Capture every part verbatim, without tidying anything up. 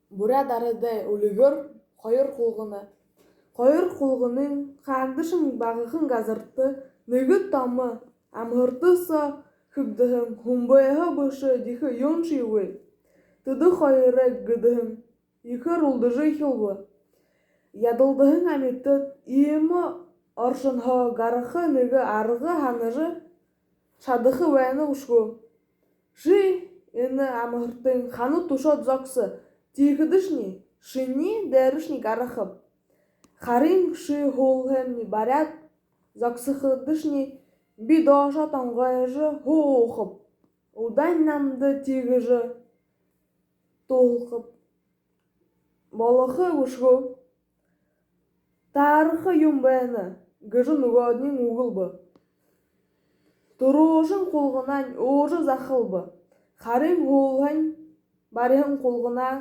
Буряад арадай үльгэр «Хоёр хулгана». Хоёр хулганын хаагдашан багахан газарта нэгэ томо амһарта соо хэгдэһэн, хүн байһан бэшэ, ехэ юуншьегүй. Тэдэ хоёрой гэдэһэн ехээр үлдэжэ эхилбэ. Ядалдаһан амитад иимэ оршонһоо гараха нэгэ арга һанажа шадаха байна бшуу. Ши энэ амһартын хана түшөөд зогсо, тиихэдэшни шинии дээрэшни гарахаб. Харин ши һүүлһээмни бариад зогсоходошни, би доошоо тонгойжо һуу уухаб. Удаань намда тиигэжэ тулхаб. Болохо бшуу. Таараха юм байна, гэжэ нүгөөдэнь үгэлбэ. Түрүүшын хулганань уужа захалба. Харин һүүлһээнь бариһан хулганаа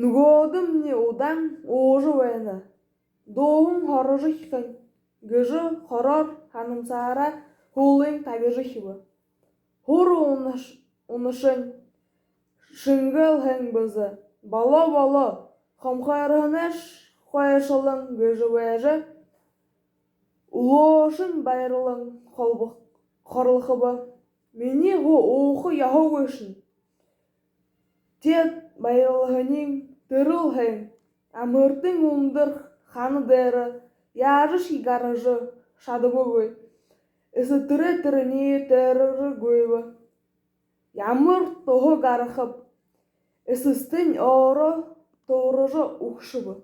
нүгөөдэмни удаан уужа байна. Дууһан хорожо эхинь, гэжэ хороор һанамсаараа һүүлынь табижа эхибэ. Һүр унаш-, унашань шэнгээл һэн бэзэ. Болоо, болоо, хомхойрһонош хойшолон гэжэ байжа, үлөөшэнь баярлан холбо-, хорлохобо. Минии һуу ууха ёһогүйшни. Теэд баярлаһаниинь тэрэл һэн. Амһартын үндэр хана дээрэ яажашье гаража шадабагүй. Эсэтэрээ тэрэниие тойрогүйбэ. Ямар туһа гарахаб? Эсэстэнь өөрөө тойрожо үгшэбэ.